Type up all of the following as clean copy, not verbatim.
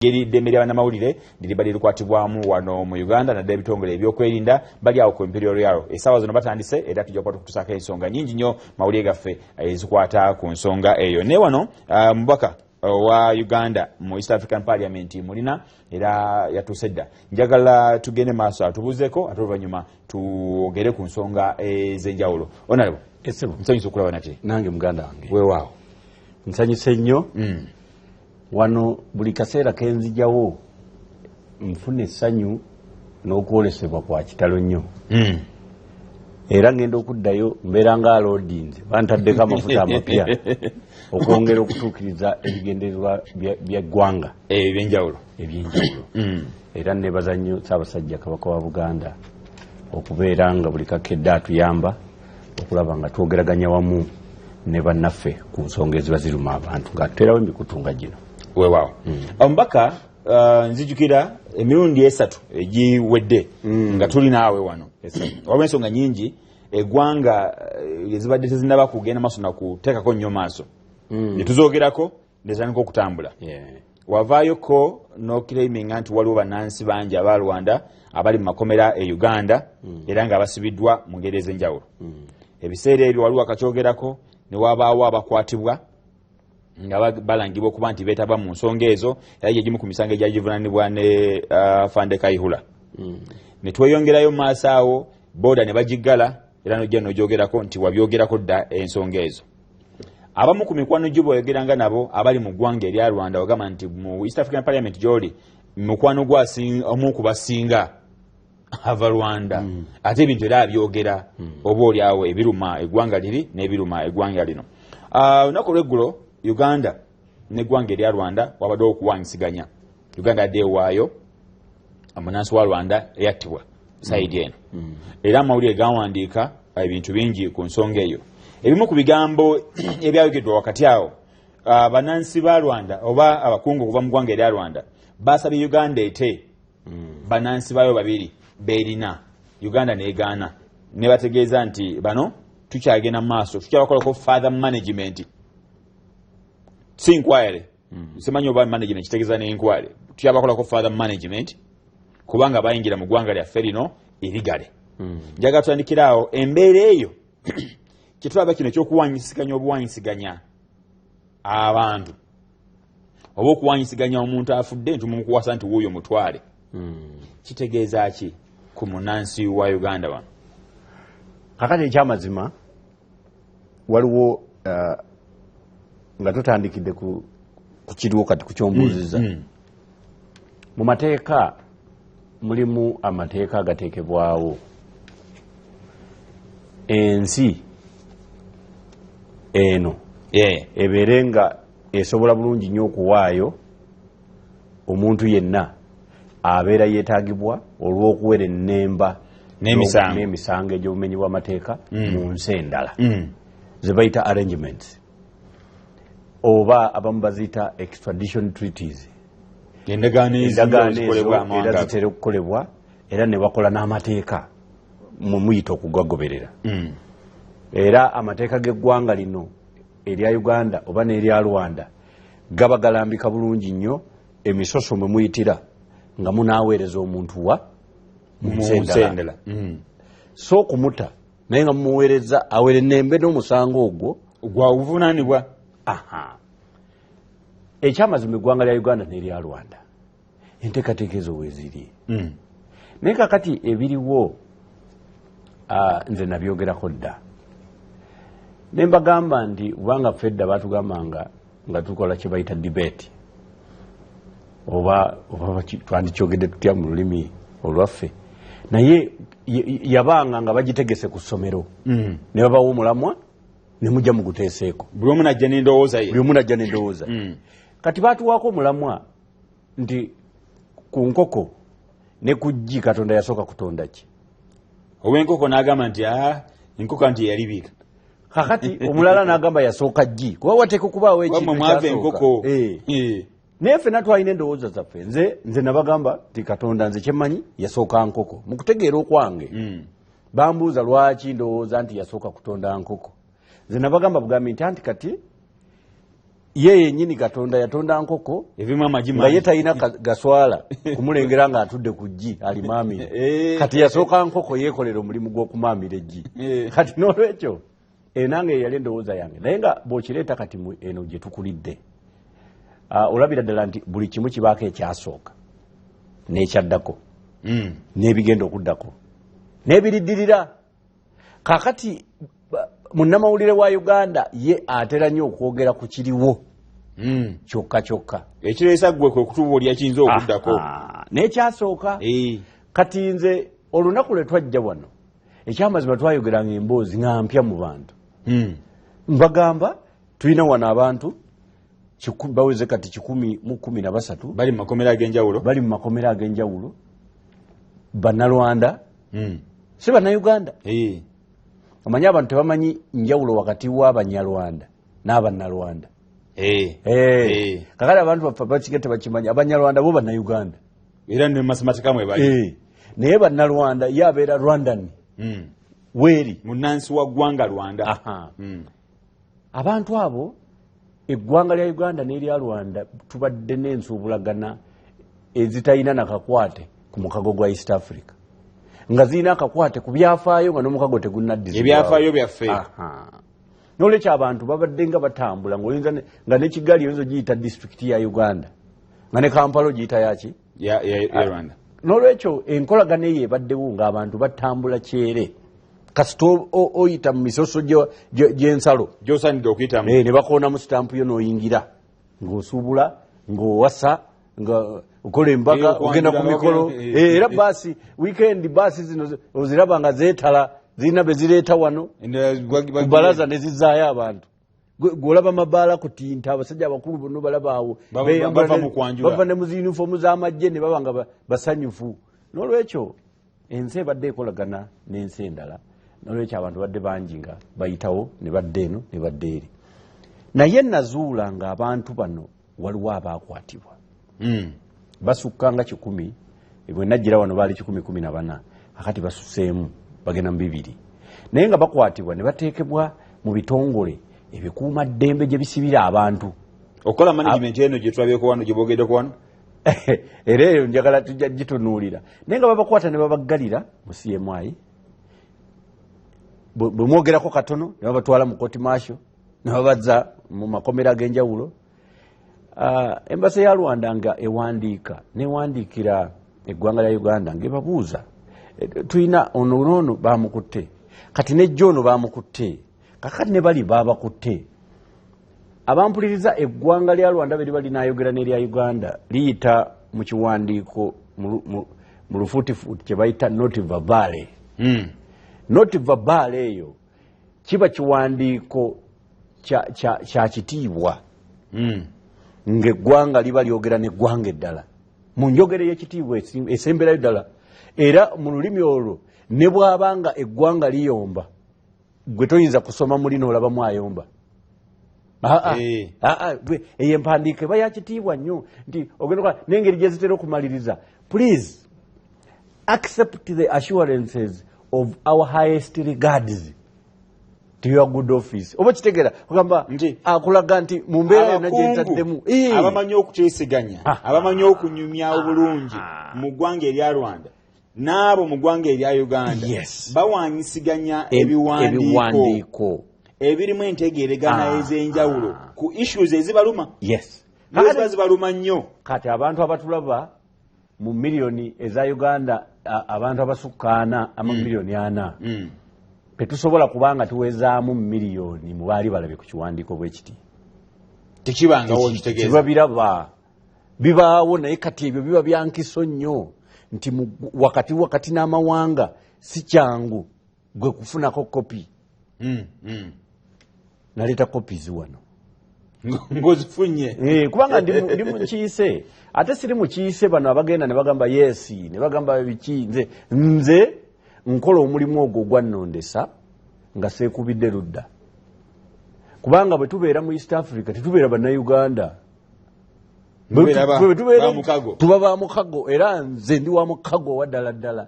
Ngeri ddembe lya bannamawulire liriba lirikwatibwamu wano mu Uganda, naddala ebitongole ebyokwerinda. Bali awo ku Imperial Royal, essaawa zino batandise, era tujja kuba tukutusaako ensonga nyingi nnyo mawulire gaffe ezikwata ku nsonga eyo. Naye wano mubaka wa Uganda mu East African Parliament mulina era yatuuse dda. Njagala tugende maaso atubuuzeeko, ate oluvannyuma twogere ku nsonga ez'enjawulo. Honorable, nsanyusa okulaba nate. Nange, muganda wange. Weewaawo. Nsanyuse nnyo. Wano buli kaseera kenzijjawo nfuna essanyu n'okwolesebwa kwa kitalo nnyo. Era ngenda okuddayo mbeera nga aloadinze, bantaddeko amafuta amapya okwongera okutuukiriza ebigendererwa by'eggwanga ebyenjawulo. Ebyenjawulo. Era nebaza nnyo Ssaabasajja Kabaka wa Buganda okubeera nga buli kakedde atuyamba okulaba nga twogeraganya wamu ne bannaffe ku nsonga eziba ziruma abantu, ng'atuteerawo emikutu nga gino. Weewaawo. Omubaka, nzijukira emirundi 3 egiwedde nga tuli naawe wano, waliwo ensonga nyingi eggwanga ezibadde tezinaba kugenda maaso nakuteekako nnyo maaso, netuzoogerako nezitandika okutambula. Wavaayoko n'oclaiminga nti waliwo bannansi bangi aba Rwanda abali mu makomera e Uganda era nga basibiddwa mu ngeri ez'enjawulo. Ebiseera ebyo waliwo akakyogerako ne wabaawo abakwatibwa nga balangibwa okuba nti beetaba mu nsonga ezo, era gyegimu ku misango egyagivunaanibwa ne Fande Kayihura. Ne tweyongerayo mu maaso awo, border ne bagiggala, era nojja nogyogerako nti wabyogerako dda ensonga ezo. Abamu ku mikwano gyo bweyogeranga nabo abali mu ggwanga erya Rwanda, wagamba nti mu East African Parliament gyoli mukwano gwo omu ku basinga ava Rwanda, ate ebintu era abyogera oba oli awo ebiruma eggwanga liri n'ebiruma eggwanga lino. Olunaku olweggulo Uganda neggwanga erya Rwanda wabaddewo okuwanyisiganya. Uganda yadde ewaayo omunansi wa Rwanda eyattibwa side eno, era amawulire gawandiika ebintu bingi ku nsonga eyo. Ebimu ku bigambo ebyayogeddwa wakati awo, bannansi ba Rwanda oba abakungu okuva mu ggwanga erya Rwanda basabye Uganda ete bannansi baayo babiri beerina. Uganda negaana, nebategeeza nti bano tukyagenda mu maaso, tukyabakolako further management, si inquiry. Simanyi oba management kitegeeza ne inquiry. Tukyabakolako further management kubanga bayingira mu ggwanga lyaffe lino illegally. Njagala tutandikiraawo embeera eyo kyetulaba kino ekyokuwanyisiganya, obuwanyisiganya abantu oba okuwanyisiganya omuntu afudde nti mumukuwasa nti wuuyo mutwale, kitegeeza ki ku munansi wa Uganda wano? Kakati ekyamazima waliwo nga tutandikidde ku kiriwo kati kukyombuuziza, mu mateeka mulimu amateeka agateekebwawo ensi eno ebeere nga esobola bulungi nnyo okuwaayo omuntu yenna abeera yeetagibwa olw'okuwera ennemba n'emisango. N'emisango egy'obumenyi bw'amateeka mu nsi endala, ze bayita arrangements oba abamu baziyita extradition treaties. Endagaano. Endagaano ezo ezikolebwa era amawanga. Zitera okukolebwa era ne bakola n'amateeka mwe muyita okugagoberera. Era amateeka g'eggwanga lino erya Uganda oba n'erya Rwanda gaba galambika bulungi nnyo emisoso mwe muyitira nga munaaweereza omuntu wa mu mu nsi nsi endala. Endala. So okumuta naye nga mumuweereza awere nembe n'omusango ogwo gwabuvunaanibwa. Aha, ekyamazima eggwanga lya Uganda n'erya Rwanda enteekateeka ezo weeziri. Naye kakati ebiriwo, nze nabyogerako dda ne mbagamba nti kubanga ffe edda batugambanga nga tukola kye bayita debate oba twandikyogedde tutya mu lulimi olwaffe, naye yabanga nga bagitegese ku ssomero ne babawa omulamwa ne mujja muguteeseeko. Buli omu najja n'endowooza ye. Buli omu najja n'endowooza. Kati batuwaako omulamwa nti ku nkoko ne ku ggi Katonda yasooka kutonda ki? Ow'enkoko n'agamba nti enkoko nti yalibiika. Kakati omulala n'agamba yasooka ggi, kuba wateeka okubaawo wamwe ekintu mwava ekyasooka. Enkoko. Naye ffenna twalina endowooza zaffe. Nze nabagamba nti Katonda, nze kyemmanyi, yasooka nkoko mu kutegeera okwange. Bambuuza lwaki ndowooza nti yasooka kutonda nkoko. Nze nabagamba bugambi nti anti kati Ye yennyini Katonda yatonda nkoko ebimu amagi nga ye talina gaswala kumulengera ng'atudde ku ggi alimaamire. Kati yasooka nkoko yeekolera omulimu gw'okumaamira eggi. Kati n'olwekyo enange yali endowooza yange, naye nga bw'okireeta kati eno gye tukulidde, olabira ddala nti buli kimu kibaako ekyasooka n'ekyaddako n'ebigenda okuddako n'ebiriddirira. Kaakati munnamawulire wa Uganda ye atera nnyo okwogera ku kiriwo kyokka kyokka, ekireesa ggwe kwe kutubuulira kiyinza okuddako n'ekyasooka. Kati nze olunaku lwe twajja wano, ekyamazima twayogeranga emboozi nga mpya mu bantu. Mbagamba tulina wano abantu baweze kati 113 bali mu makomera ag'enjawulo, bali mu makomera ag'enjawulo, Bannalwanda si Bannayuganda. Omanyi abantu tebamanyi njawulo wakati w'Abanyalwanda n'Abannalwanda. Kakati abantu baffe bakiga tebakimanyi, Abanyalwanda bo Bannayuganda era ne masemateka mwe bali. Naye Bannalwanda ye abeera Rwandan weeri munnansi wa ggwanga Rwanda. Abantu abo eggwanga lya Uganda n'erya Rwanda tubadde n'ensuubulagana ezitalina nakakwate ku mukago gwa East Africa, nga zirina akakwate ku byafaayo nga n'omukago tegunaddizibwawo. Ebyafaayo byaffe. N'olwekyo abantu babadde nga batambula nga ne Kigali oyinza ogiyita disitulikiti ya Uganda, nga ne Kampala ogiyita yaki ya Rwanda. N'olwekyo enkolagana eyo ebaddewo ng'abantu batambula kyere, kasita oyita mu misoso gy'ensalo gy'osaanidde okuyitamu, ne bakoonamu sitampu yo n'oyingira, ng'osuubula, ng'owasa, nga okola embaga, ogenda ku mikolo. Era baasi weekend baasi zino oziraba nga zeetala, zirina be zireeta wano ku balaza ne zizzaayo abantu. Gw'olaba mabaala kutinta, abasajja abakulu bonna balaba awo bava ne mu ziyunifoomu z'amagye ne baba nga basanyufu. N'olwekyo ensi ebadde ekolagana n'ensi endala, n'olwekyo abantu badde bangi nga bayitawo ne badda eno ne badda eri. Naye nazuula nga abantu bano waliwo abaakwatibwa basukka nga 100. Bwe najjira wano baali 114, akati basuseemu bagenda mu 200. Naye nga bakwatibwa ne bateekebwa mu bitongole ebikuuma ddembe gye bisibira abantu. Okola management eno gye tulabyeko wano, gye boogeddeko wano, era eyo njagala tujja gitunuulira. Naye nga babakwata ne babaggalira mu CMI, bwe mwogerako katono ne babatwala mu court martial ne babazza mu makomera ag'enjawulo. Embasi ya Rwanda nga ewandiika newandiikira eggwanga lya Uganda ng'ebabuuza, tulina ono n'ono bamukutte, kati nejjo ono bamukutte, kakati ne bali babakutte. Abampuliriza eggwanga lya Rwanda bwe liba linaayogera n'erya Uganda liyita mu kiwandiiko mu lufuutifuuti kye bayita note verbale. Note verbale eyo kiba kiwandiiko kya kitiibwa ng'eggwanga liba lyogera n'eggwanga eddala mu njogera ey'ekitiibwa esemberayo ddala. Era mu lulimi olwo ne bw'abanga eggwanga liyomba, gwe toyinza kusoma muli n'olabamu ayomba. Eyo empandiika eba ya kitiibwa nnyo nti ogenda n'engeri gye zitera okumaliriza, please accept the assurances of our highest regards to your good office. Oba kitegeera kugamba akulaga nti mu mbeera yonna gye ntaddemu abamanyi okuteeseganya, abamanyi okunyumya obulungi mu ggwanga erya Rwanda n'abo mu ggwanga erya Uganda bawanyisiganya ebiwandiiko ebirimu entegeeregana ez'enjawulo ku issues ezibaluma. Yes, ziba zibaluma nnyo. Kati abantu abatulaba mu miliyoni eza Uganda, abantu abasukka 4 ama miliyoni 4, tetusobola kubanga tuwezaamu miliyoni mu baali balabye ku kiwandiiko bwe kiti. Tekibangawo, kitegeeza kiba biraba bibaawo, naye kati ebyo biba byankiso nnyo nti wakati wakati n'amawanga si kyangu gwe kufunako kopi. Naleeta kopizi wano ng'ozifunye kubanga ndi mukiise, ate siri mukiise bano abagenda ne bagamba yesi ne bagamba biki. Nze nkola omulimu ogwo ogwannondesa nga seekubidde ludda, kubanga bwe tubeera mu East Africa tetubeera Bannayuganda, tuba ba mukago. Era nze ndi wa mukago wa ddala ddala,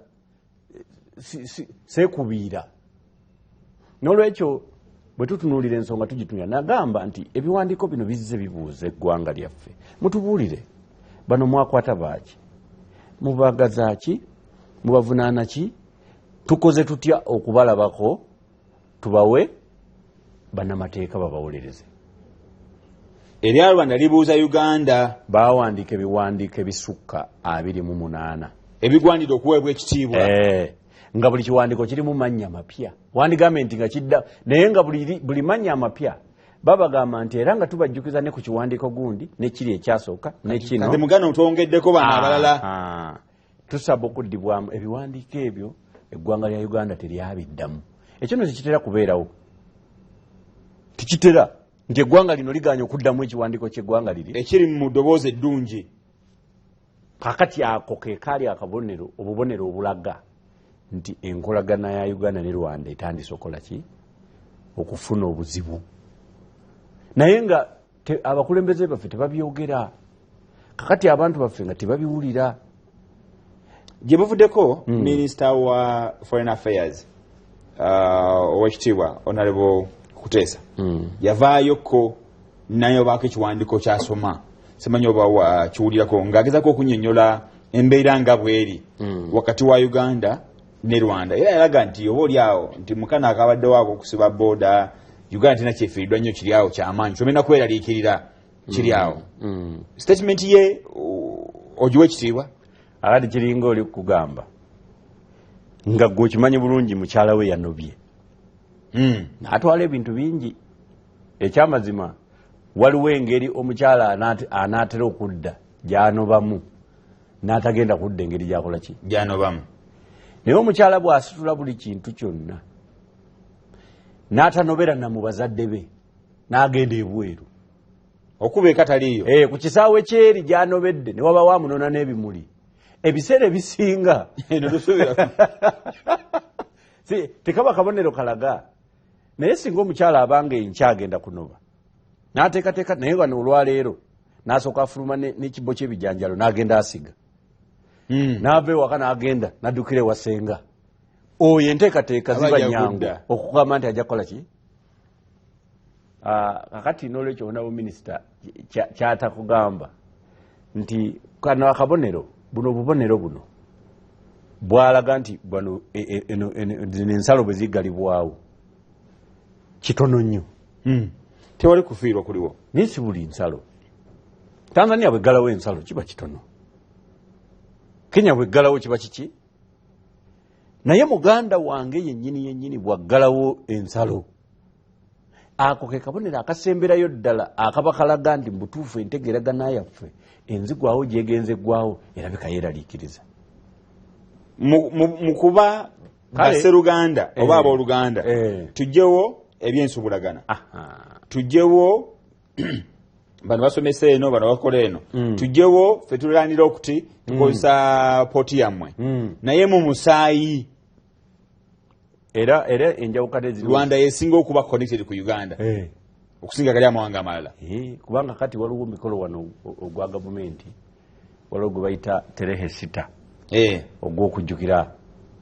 seekubiira. N'olwekyo Bwe tutunuulira ensonga tugitunulira. Nagamba nti ebiwandiiko bino bizze bibuuza eggwanga lyaffe, mutubuulire bano mwakwata baaki, mubagaza ki, mubavunaana ki, tukoze tutya okubalabako, tubawe bannamateeka babawolereze. Erya Rwanda libuuza Uganda. Bawandiika ebiwandiiko ebisukka 28 ebigwanidde okuweebwa ekitiibwa, nga buli kiwandiiko kirimu mannya mapya. Wandigambe nti nga kidda, naye nga buli mannya amapya babagamba nti era nga tubajjukiza ne ku kiwandiiko gundi nekiri ekyasooka nekino. Kati mugano twongeddeko bano abalala. Tusaba okuddibwamu ebiwandiiko ebyo. Eggwanga lya Uganda teryabiddamu. Ekyo nno tekitera kubeerawo, tekitera nti eggwanga lino liganya okuddamu ekiwandiiko ky'eggwanga liri ekiri mu ddoboozi eddungi. Kakati ako ke kaali akabonero, obubonero obulaga nti enkolagana ya Uganda ne Rwanda etandise okukola ki, okufuna obuzibu. Naye nga abakulembeze baffe tebabyogera, kakati abantu baffe nga tebabiwulira. Gye buvuddeko Minisita wa Foreign Affairs owekitiibwa Honorable Kuteesa yavaayoko naye obaako ekiwandiiko kyasoma, simanyi oba wakiwulirako, ng'agezako okunyonyola embeera nga bweri wakati wa Uganda ne Rwanda. Era yalaga nti oba oli awo nti mukana akabaddewo ako okusiba booda, Uganda terina kyefiiriddwa nnyo kiri awo kyamaanyi, kyomena kweraliikirira kiri awo. Statement ye ogiwa ekitiibwa? Akati kiringa oli kugamba nga gwe okimanyi bulungi mukyala we yanobye, n'atwala ebintu bingi. Ekyamazima waliwo engeri omukyala anaatera okudda gy'anobamu n'atagenda kudda engeri gy'akola ki gy'anobamu. Naye omukyala bw'asitula buli kintu kyonna n'atanobera na mu bazadde be n'agenda ebweru okuba ekataliiyo ku kisaawe kyeri gy'anobedde ne wabawo amunona n'ebimuli. Ebiseera ebisinga tekaba kabonero kalaga. Naye singa omukyala abanga enkya agenda kunoba n'ateekateeka, naye wano olwaleero n'asooka afuluma n'ekibbo ky'ebijanjalo n'agenda asiga, n'ava ewaka n'agenda n'addukira ewa ssenga. Oyo enteekateeka ziba nyangu okugamba nti ajja kukola ki. Kakati n'olwekyo onawo minisita kyatakugamba nti kano akabonero, buno obubonero buno bwalaga nti bano zino ensalo bwe ziggalibwawo kitono nnyo. Tewali kufiirwa kuliwo. Naye si buli nsalo. Tanzania bweggalawo ensalo kiba kitono, Kenya bweggalawo kiba kiki, naye muganda wange yennyini yennyini bwaggalawo ensalo, ako ke kabonero akasemberayo ddala akaba kalaga nti mubutuufu entegeeragana yaffe enzigwawo gyegenze eggwawo erabika yeeraliikiriza. Mu kuba basseruganda oba abooluganda, tugyewo ebyensubulagana, tugyewo bano basomesa eno, bano bakola eno, tugyewo ffe tulanira okuti tukozesa pooti yammwe, naye mu musaayi era enjawukana eziriwo. Rwanda yesinga okuba connected ku Uganda okusinga gali amawanga amalala. Kubanga kati waliwo omukolo wano ogwa gavumenti, waliwo gwe bayita Terehe 6 ogw'okujjukira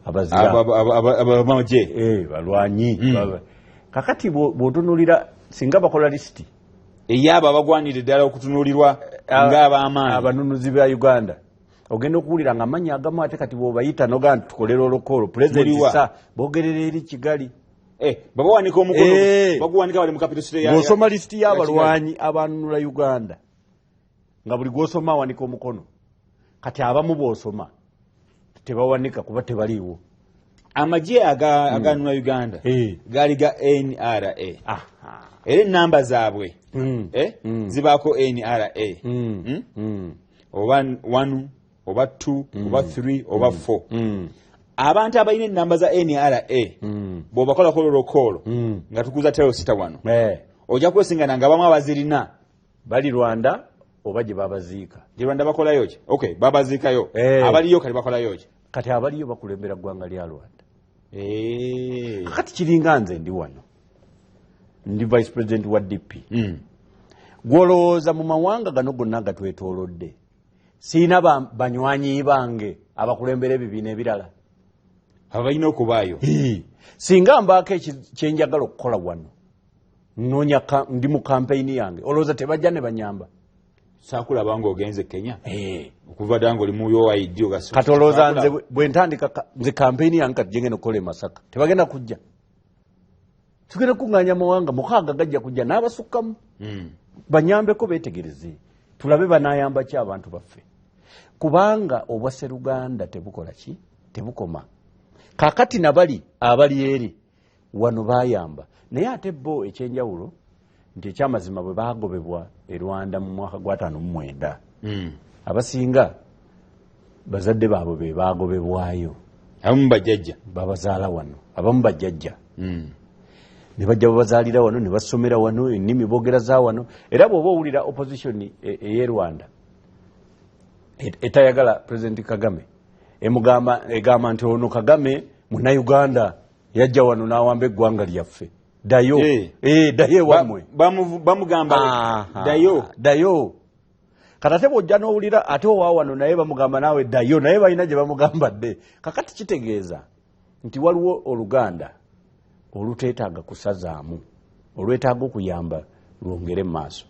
abazira abamagye balwanyi. Kakati bw'otunuulira singa bakola lisiti ey'abo abagwanira ddala okutunuulirwa ng'ab'amaanyi abanunuzi ba Uganda, ogenda okuwulira nga amannya agamu ate kati bw'obayita n'ogamba nti tukolere olukolo, pulezidenti sa boogerera eri Kigali. Babawanika omukono, baguwanika bali mu capital city ya Bw'osoma lisiti y'abalwanyi abanunula Uganda nga buli gw'osoma awanika omukono, kati abamu bw'osoma tebawanika kuba tebaliiwo. Amagye aganunula Uganda gaali ga NRA. Era ennamba zaabwe zibaako NRA. Oba 1 oba 2 oba 3 oba 4. Abantu abalina ennamba za NRA bw'obakolako olukolo nga tukuza tero 6 wano, ojja kwesingana nga abamu abazirina bali Rwanda oba gye babaziika. Gye Rwanda bakolayo ki? Okay, babaziikayo. Abaliyo kati bakolayo ki? Kati abaliyo bakulembera ggwanga lya Rwanda. Kakati kiringa nze ndi wano, ndi vice president wa DP. Gw'olowooza mu mawanga gano gonna gatwetoolodde siina banywanyi bange abakulembera ebibiina ebirala abalina okubaayo? Singa mbaako kyenjagala okukola wano Noonya ndi mu kampeyini yange, olowooza tebajja ne banyamba? Saakulaba ng'ogenze Kenya okuva dda ng'oli mu UID. Kati olowooza nze bwe ntandika nze kampeyini yange kati gyengenda okukola e Masaka, tebagenda kujja? Tugenda kuŋŋaanya amawanga 6 gajja kujja n'abasukkamu banyambeko, beetegereze tulabe banaayamba ki abantu baffe, kubanga obwa sseruganda tebukola ki, tebukoma. Kakati nabali abali eri wano bayamba, naye ate bo ekyenjawulo nti ekyamazima bwe bagobebwa e Rwanda mu mwaka gwa 59, abasinga bazadde baabwe be bagobebwayo, abamu bajjajja babazaala wano, abamu bajjajja ne bajja babazaalira wano ne basomera wano, ennimi boogera za wano. Era bw'oba owulira opposition ey'e Rwanda etayagala President Kagame, emugamba egamba nti ono Kagame Munnayuganda yajja wano n'awamba eggwanga lyaffe, ddayo, ddayo ewammwe. Bamugamba ddayo, ddayo. Kati ate bw'ojja n'owulira ate owa wano naye bamugamba naawe ddayo, naye balina gye bamugamba dde. Kakati kitegeeza nti waliwo oluganda oluteetaaga kusazaamu, olwetaaga okuyamba lwongere mu maaso,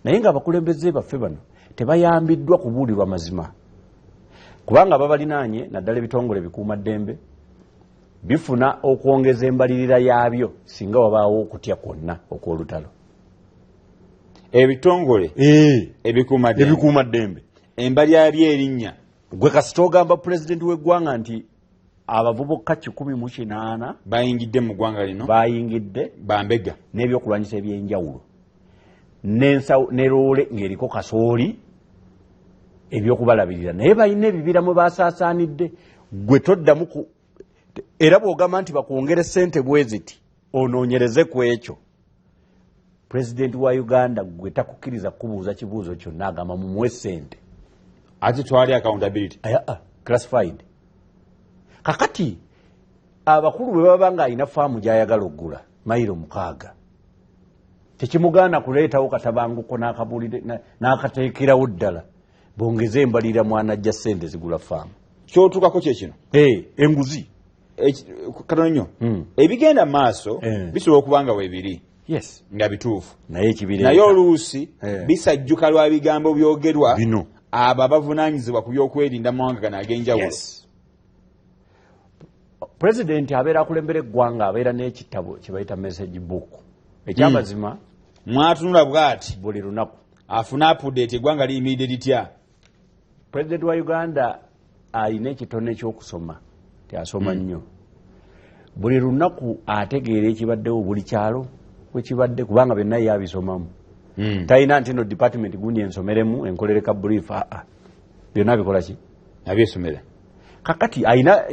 naye ng'abakulembeze baffe bano tebayambiddwa kubuulirwa mazima, kubanga babalinaanye naddala ebitongole bikuumaddembe bifuna okwongeza embalirira yaabyo singa wabaawo okutya kwonna okw'olutalo. Ebitongole ebikuumaddembe embalya by'erinnya, gwe kasita ogamba pulezidenti w'eggwanga nti abavubuka 108 bayingidde mu ggwanga lino, bayingidde bambega n'ebyokulwanyisa ebyenjawulo ne loole ng'eriko kasooli ebyokubalabirira, naye balina ebibira mwe basaasaanidde, gwe toddamu. Era bw'ogamba nti bakwongere ssente bwe ziti onoonyereze ku ekyo, pulezidenti wa Uganda gwe takukkiriza kukubuuza kibuuzo kyonna, agamba mumuwe ssente. Ate twali accountability classified. Kakati abakulu bwe baba nga alina faamu gy'ayagala oggula mayiro 6, tekimugaana kuleetawo katabanguko n'akateekerawo ddala bongeze embalirira mwanajja ssente zigula faamu. Kyotuukako kye kino enguzi katono nnyo. Ebigenda mu maaso bisobola okuba nga weebiri nga bituufu, naye oluusi bisajjuka lwa bigambo byogerwa abo abavunaanyizibwa ku byokwerinda mu mawanga gano ag'enjawulo. Pulezidenti abeera akulembera eggwanga abeera n'ekitabo kye bayita message book. Ekyamazima mwatunula bw'ati buli lunaku afuna update eggwanga liyimiridde litya. Pulezidenti wa Uganda alina ekitone ky'okusoma, tyasoma nnyo, buli lunaku ategeera ekibaddewo buli kyalo wekibadde, kubanga byonna ye abisomamu. Talina nti no department gundi ensomeremu enkolereka brief, byonna abikola ki, abyesomera. Kakati alina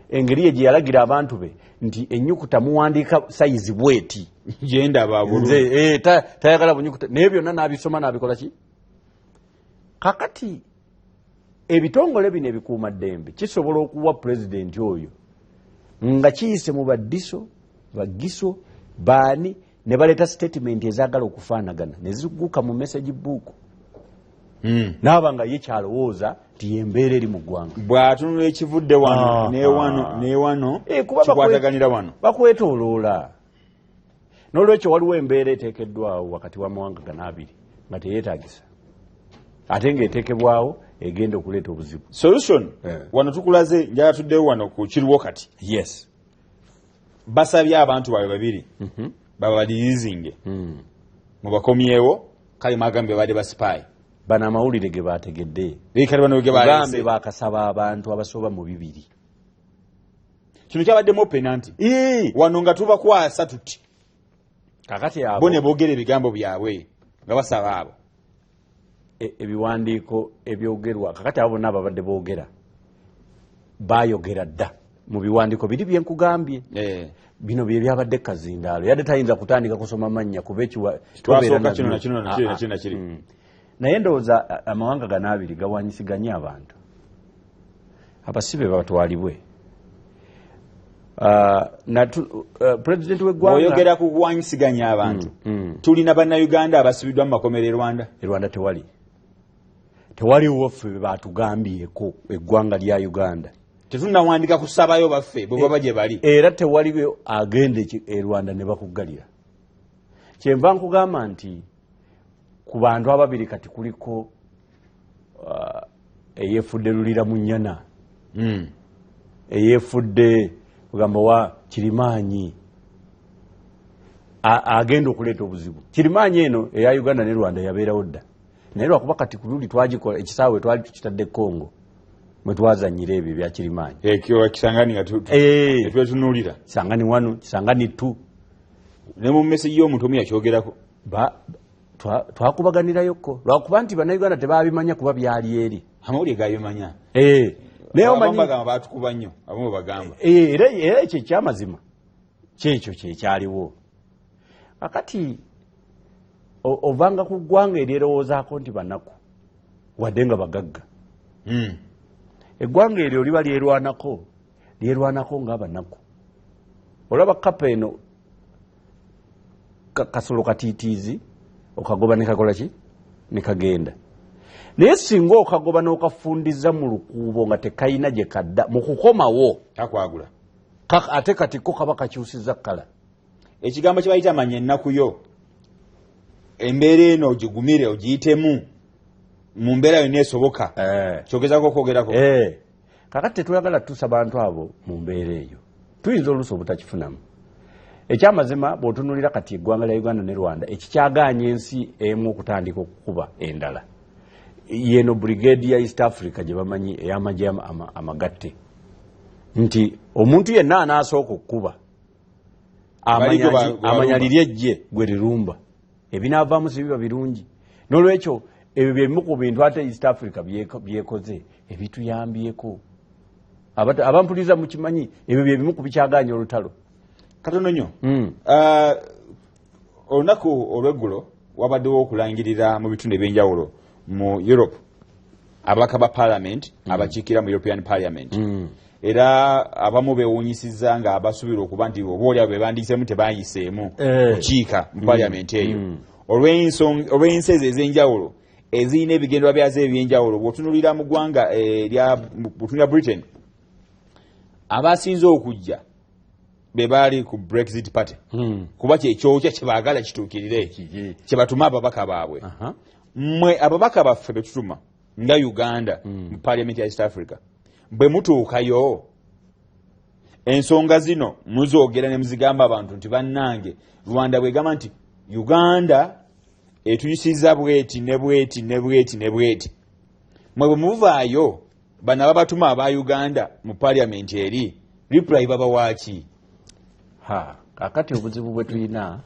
engeri ye gye yalagira abantu be nti ennyukuta muwandiika sayizi bweti gyendaba bulungi, tayagala bunyukuta, naye byonna n'abisoma n'abikola ki. Kakati ebitongole bino ebikuumaddembe kisobola okuwa pulezidenti oyo nga kiyise mu baddiso bagiso baani ne baleeta statement ezaagala okufaanagana ne zigguka mu message book, naaba nga ye kyalowooza nti yembeera eri mu ggwanga. Bw'atunula ekivudde wano ne wano ne wano kikwataganira wano, bakwetooloola. N'olwekyo waliwo embeera eteekeddwawo wakati w'amawanga gano abiri nga teyeetagisa, ate ng'eteekebwawo egenda okuleeta obuzibu. Solution wano tukulaze, njala tuddewo wano ku kiruwo kati. Basabye abantu baabwe babiri babalirizinge mubakomyewo, kale mwagambye babadde basipayi. Bano amawulire ge bategedde gambe bakasaba abantu abasoba mu 2. Kino kyabaddemu penalty wano nga tubakwasa tuti kakati abo bo ne boogera ebigambo byabwe nga basaba abo ebiwandiiko ebyogerwa. Kakati abo bonna ababadde boogera bayogera dda mu biwandiiko biri byenkugambye. Bino bye byabadde kazindaalo, yadde tayinza kutandika kusoma mannya kuba twasooka kino na kino na kiri na kiri na kiri. Naye ndowooza amawanga gano abiri gawanyisiganye abantu abasibe batwalibwe. Pulezidenti w'eggwanga oyogera ku kuwanyisiganya abantu, tulina bannayuganda abasibiddwa mu makomero e Rwanda. E Rwanda tewaliwo ffe batugambyeko eggwanga lya Uganda. Tetunnawandika kusabayo baffe bwe baba gye bali, era tewaliwo agenda e Rwanda ne bakuggalira. Kyenva nkugamba nti ku bantu ababiri kati kuliko eyefudde lulira mu nnyana, eyefudde kugamba wa kirimaanyi agenda okuleeta obuzibu. Kirimaanyi eno eya Uganda ne Rwanda yabeerawo dda, naye lwakuba kati ku luli twagikola ekisaawe twali tukitadde Congo mwe twazannyira ebyo ebya kirimaanyi. Ekyo Kisangani nga twetunuulira. Kisangani 1, Kisangani 2. Ne mu message y'omuntu omu yakyogerako. Twakubaganirayokko lwakuba nti Bannayuganda tebabimanya kuba byali eri. Amawulire gabimanya. Naye omanyi bagamba baatukuba nnyo, abamu bagamba. Era ekyo ekyamazima kyekyo kyekyaliwo. Kakati ovanga ku ggwanga eryerowoozaako nti banaku wadde nga bagagga. Eggwanga eryo liba lyerwanako ng'abanaku. Olaba kapa eno kasolo katiitiizi okagoba ne kakola ki? Ne kagenda. Naye singa okagoba n'okafundiza mu lukuubo nga tekayina gye kadda mu kukomawo kakwagula. Ate kati ko kaba kakyusiza kkala. Ekigambo kye bayita manya ennaku yo, embeera eno ogigumire ogiyitemu mu mbeera yonna esoboka. Kyogezaako okwogerako. Kakati tetwagala tutuusa bantu abo mu mbeera eyo, tuyinza oluusi obutakifunamu. Ekyamazima bw'otunuulira kati eggwanga lya Uganda ne Rwanda ekikyagaanya ensi emu okutandika okukuba endala, yeno brigade ya East Africa gye bamanyi ey'amagye amagatte, nti omuntu yenna anaasooka okukuba amanya liri ejje gwe lirumba, ebinaavaamu si biba birungi. N'olwekyo ebyo bye bimu ku bintu ate East Africa byekoze ebituyambyeko. Abampuliza mukimanyi ebyo bye bimu ku bikyagaanya olutalo. Katono nnyo. Olunaku olw'eggulo wabaddewo okulangirira mu bitundu ebyenjawulo mu Europe ababaka ba parliament abakiikira mu European Parliament. Era abamu beewuunyisizza nga abasuubira okuba nti oba oli abo be bandiyiseemu tebayiseemu kukiika mu parliament eyo. Olw'ensi ezo ez'enjawulo ezirina ebigendwa byazo ebyenjawulo, bw'otunuulira mu ggwanga erya bw'otunuulira Britain, abasinze okujja be baali ku Brexit Party. Kuba kyekyokya kye baagala kituukirire, kye batuma ababaka baabwe. Mmwe ababaka baffe be tutuma nga Uganda mu parliament ya East Africa, bwe mutuukayo ensonga zino muzoogera ne muzigamba abantu nti bannange Rwanda bwegamba nti Uganda etuyisizza bweti ne bweti ne bweti ne bweti, mmwe bwe muvaayo bano ababatuma aba Uganda mu parliament eri reply babawaaki? Kakati obuzibu bwe tulina,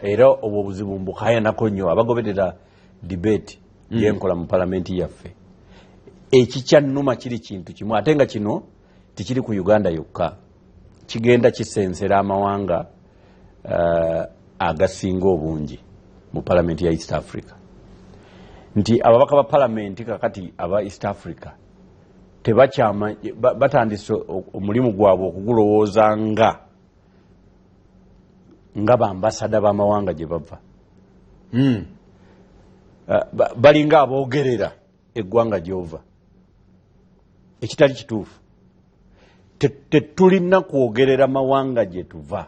era obwo obuzibu mbukayanako nnyo abagoberera debate gyenkola mu palamenti yaffe. Ekikyannuma kiri kintu kimu, ate nga kino tekiri ku Uganda yokka, kigenda kisensera amawanga agasinga obungi mu palamenti ya East Africa, nti ababaka ba palamenti kakati aba East Africa tebakyama, batandise omulimu gwabwe okugulowooza nga bambasada b'amawanga gye bava. Balinga aboogerera eggwanga gy'ova, ekitali kituufu. Tetulina kwogerera mawanga gye tuva,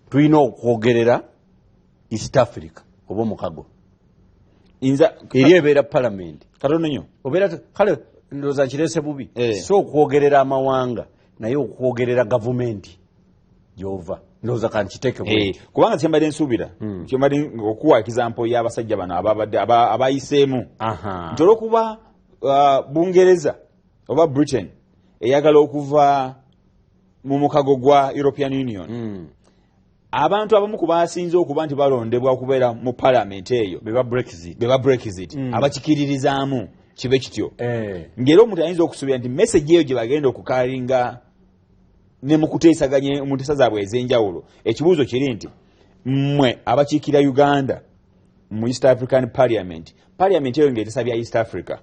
tulina okwogerera East Africa oba omukago. Eri ebeera palamenti. Katono nnyo. Obeera kale ndowooza nkireese bubi. Si okwogerera amawanga, naye okwogerera gavumenti gy'ova. Ndowooza kankiteeke bwenti. Kubanga kyembadde nsuubira, kyembadde okuwa example y'abasajja bano ababadde abayiseemu. Nti olw'okuba Bungereza oba Britain eyagala okuva mu mukago gwa European Union, abantu abamu ku basinze okuba nti balondebwa okubeera mu parliament eyo beba Brexit, beba Brexit, abakikiririzaamu kibe kityo. Ng'era omuntu ayinza okusuubira nti message eyo gye bagenda okukalinga ne mu kuteesaganya mu nteesa zaabwe ez'enjawulo. Ekibuuzo kiri nti mmwe abakiikira Uganda mu East African Parliament, parliament eyo ng'eteesa bya East Africa,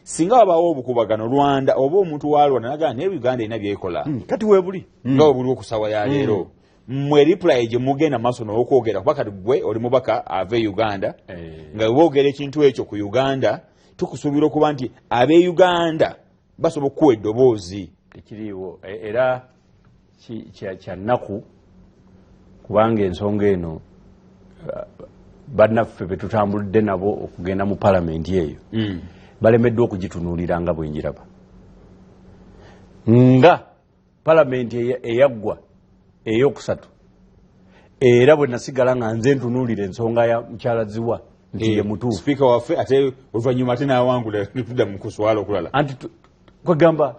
singa wabaawo obukubagano Rwanda oba omuntu wa Rwanda n'agamba naye Uganda erina by'ekola, kati weebuli nga weebuli okusawa ya leero, mmwe reply gye mugenda maaso n'okwogera, kuba kati ggwe oli mubaka ava e Uganda, nga boogera ekintu ekyo ku Uganda, tukusuubira okuba nti ab'e Uganda basobola okukuwa eddoboozi. Tekiriiwo. Era kya nnaku kubanga ensonga eno Bannaffe betutambulidde nabo okugenda mu palamenti eyo balemeddwa okugitunuulira nga bwenjiraba, nga palamenti eyaggwa eyokusatu, era bwe nasigala nga nze ntunuulira ensonga ya mukyala Ziwa nti ye mutuufu. Sipiika waffe, ate oluvannyuma ate n'awangula, netudda mu kuswala okulala. Anti kwegamba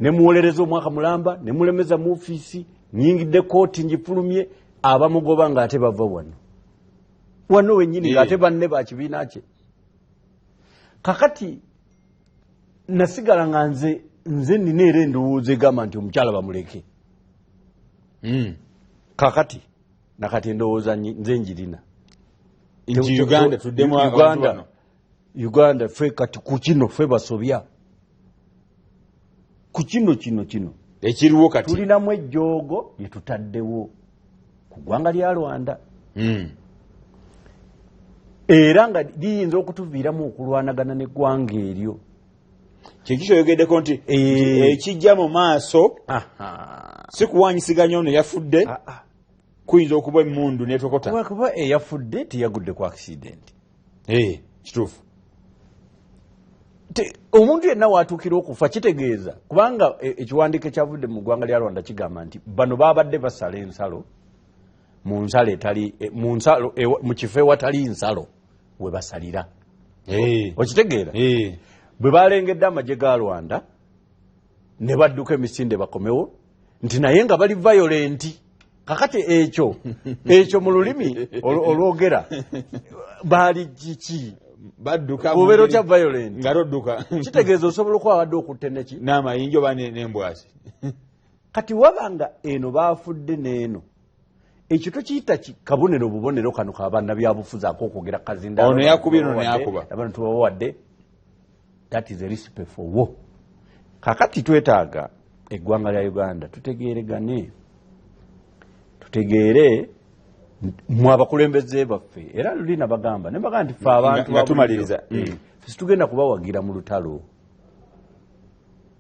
nemuwolereza omwaka mulamba, nemulemeza mu ofiisi, nyingidde kooti ngifulumye, abamugoba ng'ate bava wano wano wennyini, ng'ate banne ba kibiina kye. Kakati nasigala nga nze nina era endowooza egamba nti omukyala bamuleke. Kakati nakati endowooza nze njirina nti Uganda tuddemu abantu bano. Uganda ffe kati ku kino ffe basobya ku kino kino kino ekiriwo kati. Tulinamu ejjoogo lye tutaddewo ku ggwanga lya Rwanda, era nga liyinza okutuviiramu okulwanagana n'eggwanga eryo. Kyeki kyoyogeddeko nti ekijja mu maaso si kuwanyisiganya ono yafudde, kuyinza okuba emmundu netokota. Kuba eyafudde teyagudde ku accident. Kituufu. Omuntu yenna watuukira okufa kitegeeza, kubanga ekiwandiiko ekyavudde mu ggwanga lya Rwanda kigamba nti bano babadde basala ensalo mu nsalo etali mu nsalo mu kifo ewatali nsalo we basalira. Okitegeera? Bwe balengedde amagye ga Rwanda ne badduka emisinde bakomewo, nti naye nga bali violent. Kakati ekyo mu lulimi olwogera baali kiki? Badduka obeera otya violent nga todduka? Kitegeeza osobola okuba abadde okutte neki n'amayinja oba n'embwasi. Kati wabanga eno baafudde n'eno, ekyo tokiyita kabonero bubonero kano ka bannabyabufuzi ak'okwogera kazinda. Ono yakubye, ono yakuba. Abantu tubawadde, that is a recipe for war. Kakati twetaaga eggwanga lya Uganda tutegeeregane, tutegeere mwe abakulembeze baffe. Era luli nabagamba ne bagamba nti ffe abantu nga tumaliriza. Ffe situgenda kubawagira mu lutalo,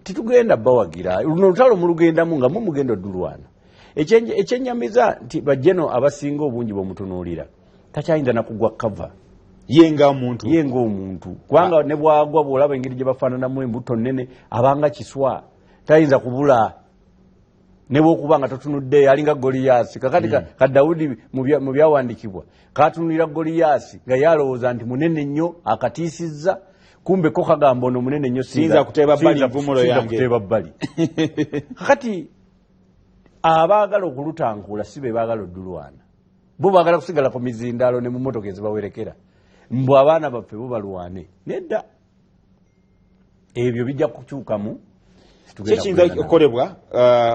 titugenda bawagira luno olutalo mulugendamu nga mumugenda oddulwana. Ekyenyamiza nti bajjeno abasinga obungi bwemutunuulira takyayinza nakugwa kava ye nga omuntu, ye ng'omuntu, kubanga ne bwagwa bw'olaba engeri gye bafaananamu embuto nnene, abanga kiswa tayinza kubula ne bw'okuba nga totunudde, alinga Goliyasi. Kakati ka Dawudi mu byawandiikibwa katunulira Goliyasi nga yalowooza nti munene nnyo akatiisizza, kumbe ko kagamba ono munene nnyo, siyinza kuteeba bbali nvumulo yange. Kuteeba bbali. Kakati abaagala okulutankula si be baagala oddulwana, bo baagala kusigala ku mizindaalo ne mu mmotoka ezibawerekera, mbu abaana baffe bo balwane. Nedda, ebyo bijja kukyukamu. Kiyinza okukolebwa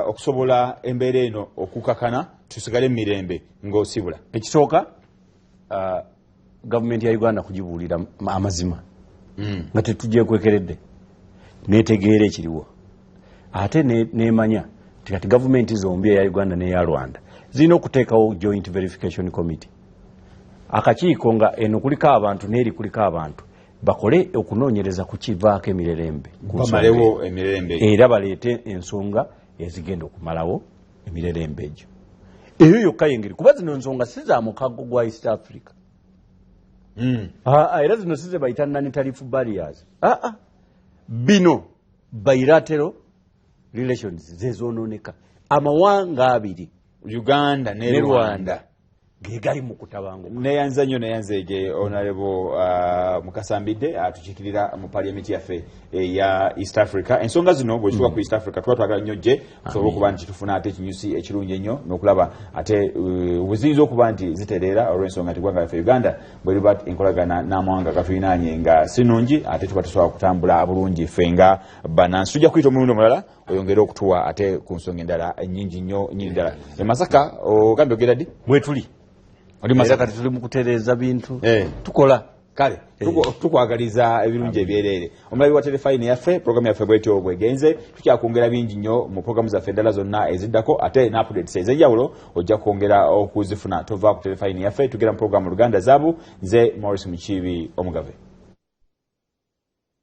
okusobola embeera eno okukakana tusigale mu mirembe ng'osibula? Ekisooka, gavumenti ya Uganda kugibuulira amazima nga tetugyekwekeredde, netegeera ekiriwo, ate nemanya nti kati gavumenti zombi eya Uganda n'eya Rwanda zirina okuteekawo joint verification committee, akakiiko nga eno kuliko abantu n'eri kuliko abantu, bakole okunoonyereza ku kivaako emirerembe, bamalewo emirerembe, era baleete ensonga ezigenda okumalawo emirerembe egyo. Eyo yokka yengeri, kuba zino ensonga si za mukago gwa East Africa. Era zino si ze bayita non-tariff barriers. Bino bilateral relations zezonooneka amawanga abiri, Uganda ne Rwanda, ge gali mu kutabanguka. Neyanza nnyo, neyanzeege Honorable Mukasambidde atukiikirira mu parliament yaffe eya East Africa. Ensonga zino bwe zituuka ku East Africa tuba twagala nnyo gye tusobole okuba nti tufuna ate ekinyusi ekirungi ennyo n'okulaba ate bwe ziyinza okuba nti zitereera, olw'ensonga nti eggwanga lyaffe Uganda bwe liba enkolagana n'amawanga gatulinaanye nga si nnungi, ate tuba tusobola kutambula bulungi ffe nga bannansi. Tujja kuyita omulundi omulala oyongere okutuwa ate ku nsonga endala nnyingi nnyo nnyini ddala. E Masaka ogambye ogenda ddi? Bwetuli oli Masaka kati tuli mu kutereeza bintu, tukola. Kale tukwagaliza ebirungi ebyereere. Omulabi wa Terefayina yaffe, programu yaffe bwetyo bwegenze, tukyakwongera bingi nnyo mu programu zaffe endala zonna eziddako, ate ne updates ez'enjawulo ojja kwongera okuzifuna. Tova ku Terefayina yaffe, tugenda mu programu Luganda Zaabu. Nze Maurice Mukiibi Omugave.